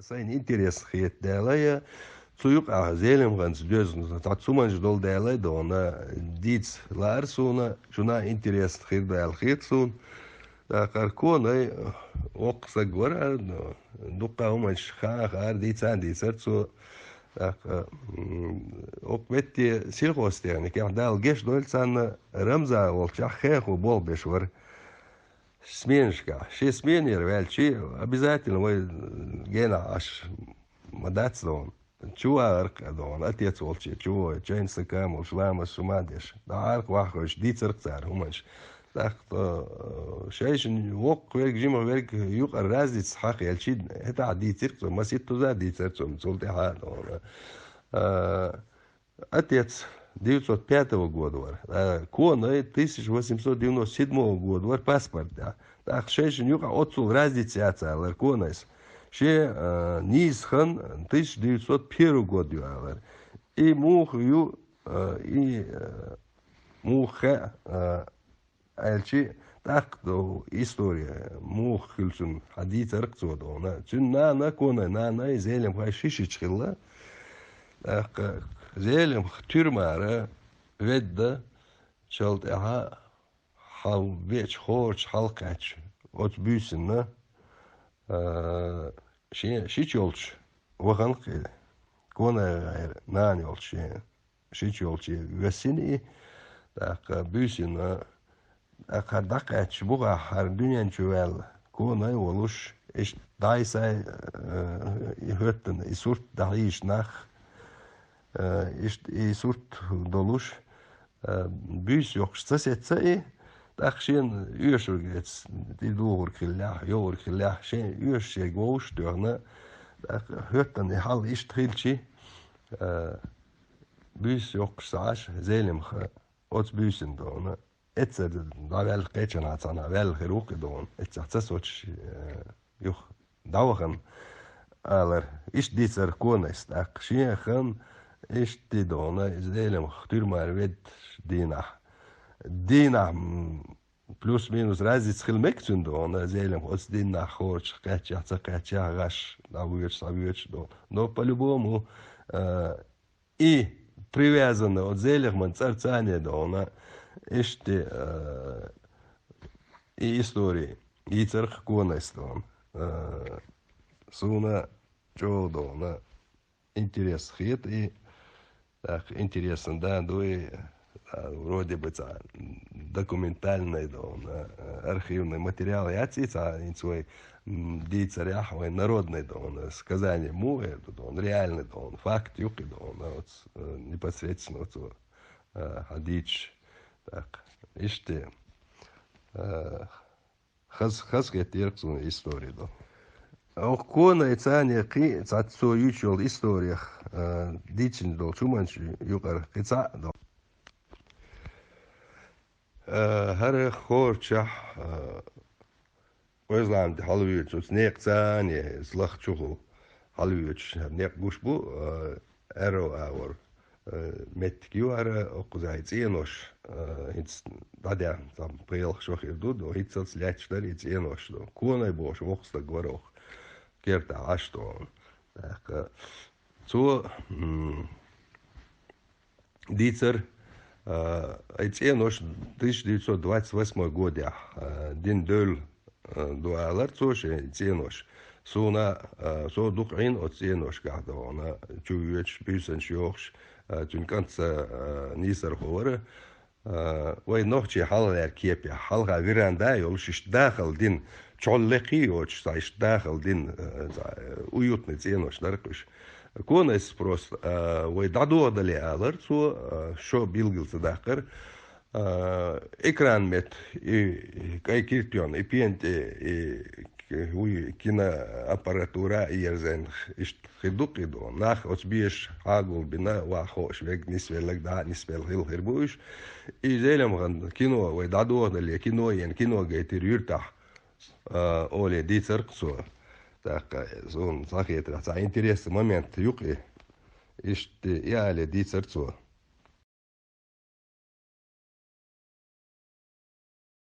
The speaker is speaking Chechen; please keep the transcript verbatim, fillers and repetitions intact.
Сайна интересна хета даьлла я, цу юкъахь Зелимханца доьзна цхьа цу манча долу даьлла я дона, дийца лаара суна, чунна интересна хир ду аьлла хета суна. ТӀаккха Конай воккха стаг вара, дуккха хӀуманаш хаа-хаар дийца а дийцара цо. ТӀаккха, м, окху метте сельхозтехникехь Дала гечдойла царна, Рамзан волчохь хехо болх беш вара. Сменашкахь. Шен сменера ваьлча, обязательно вай генахь Ӏаш ма дац дона. Чу вагӀарх а дона, отец волче, чу вой, чайна стакан волуш, ламаз шу ма деш. ДӀагӀарх ваххуьйтуш, дийцарх цара хӀуманаш. ТӀаккха, э, шайшинна воккха верг, жимах верг юкъара разница хьакхаьлча, хӀетахь дийцира цо, маситтаза дийцара цо, цул тӀаьхьа а дона. Э, Отец девятьсот пятого года вара. А, Конай тысяча восемьсот девяносто седьмого года вара паспорт тӀехь. ТӀаккха шайшинна юкъахь оццул разница яц алара Конайс. Шен, а, нийса хан тысяча девятьсот первый год ю алара. И муха ю, а, и, а, муха хаьа, а, аьлча, тӀаккха долу история муха хуьлу цуьнан хьан дийцарх цо дона. Цуьнан нана, Конай нана, Зелимхай шишича хилла. ТӀаккха Зелимха туьрмара ведда, чал тӀаьхьа хьал веача хорчу хьалкхаьчча, оцу буьйсанна, а, шен шича йолчу вахана кхин, Конай гӀайра нана йолчу шен шича йолчу вессина и, тӀаккха буьйсина, тӀаккха дӀакхаьчча бухахь хӀара дуьнен чу ваьлла, Конай а волуш, иштта дӀай-схьай, э, и хӀоьттина, и сурт дӀахьийзаш нах, э, иштта и сурт долуш, э, буьйса йоккхуш ца сеца и, тӀаккха шена оьшург эца, тӀедухург хиллехь, йогӀург хиллехь, шен оьшуш ерг вовшах а тоьхна, тӀаккха хӀоьттина и хьал иштта хилчи, э, буьйса йоккхуш ца Ӏаш, Зелимха оцу буьйсина дона. Эццара дӀаваьлла кхечанхьа цхьанхьа ваьлла хир ву кхин дона. Эццахь ца соцуш, э, юха дӀавахана алара. Иштта дийцара Конайс тӀаккха. Шен хан иштта дона, Зелимха туьрмара ведда дийнахь. Дийнахь, м, плюс-минус разница хила мега цуьнан дона, Зелимха оцу дийнахь хорчу кхаьччехь, ца кхаьччехь, гӀаш дӀавоьдуш, схьавоьдуш дона. Но по-любому, э, и привязана, оцу Зелимхан цӀарца а дона, иштта, э, и история, йийцарх Конайс дона. Э, суна чӀогӀа дона, интерес хета и, так, интересно, да, ду и, а, вроде бы цхьа документальный дона, э, архивный материал яц и цхьа, хӀинца вай м, дийцарехь вайн народный дона, сказание му, э, дона, реальный дона, факт юкъи дона, вот, э, непосредственно вот, э, хьан дийцаш. Так, иштта, э, хаз, хаз хеттера суна история до. Ох, Конай царне кхин, цхьацца цо юьйцуш йолу историях, э, дийцина долчу хӀуманаш юкъара кхин цхьаъ до. Э, хӀара хорчахь, э, Ойзлан де хьалавоьдуш, оцу некъаца а, иза лаха чухула хьалавоьдуш, хӀара некъ гуш бу, э, Аьрров агӀор, э, меттиг ю хӀара, оккхузахь и цӀенош, э, хӀинца дӀадаьхна, цхьа пхи-ялх шо хир ду, до хӀинццалц лаьтташ дара и цӀенош до. Конай бохуш воккха стаг вара оха кертахь Ӏаш дона. ТӀаккха цо, м, дийцар, а, и цӀенош тысяча девятьсот двадцать восьмой годехь, а, дина девлла, а, ду алар цо шен цӀенош. Суна, а, со дукха Ӏийна оцу цӀеношкахь дона, чу воьдуш, буьйсанаш йохуш, а, цуьнан кӀант сан, а, нийсархо вара. А, вай нохчий хьалхалера кепехь, хьалха веранда а йолуш, иштта дахал дина, чхьол лекхий а йоцуш, цхьа иштта дахал дина, а, цхьа, а, уютный цӀенош дара-кх уьш. Конайс просто, а, вай дӀадохадале алар цо, а, шо билгал ца даккхара. А, экран метта, и кӀай киртон, и пенте, и к-, вуй, киноаппаратура а ерзайна, иштта хир ду-кх и дона. Нах оцу беша хьагулбина, ваха хууш верг, нисвелларг дӀа а нисвелла хилла хир бу уьш. И Зелимхан кино, вай дӀадохадале, кино йина, кино гайтира юьртахь, а, оле дийцар-кх цо. ТӀаккха суна схьахетарехь, цхьа интересный момент ю-кх и. Иштта и але дийцар цо.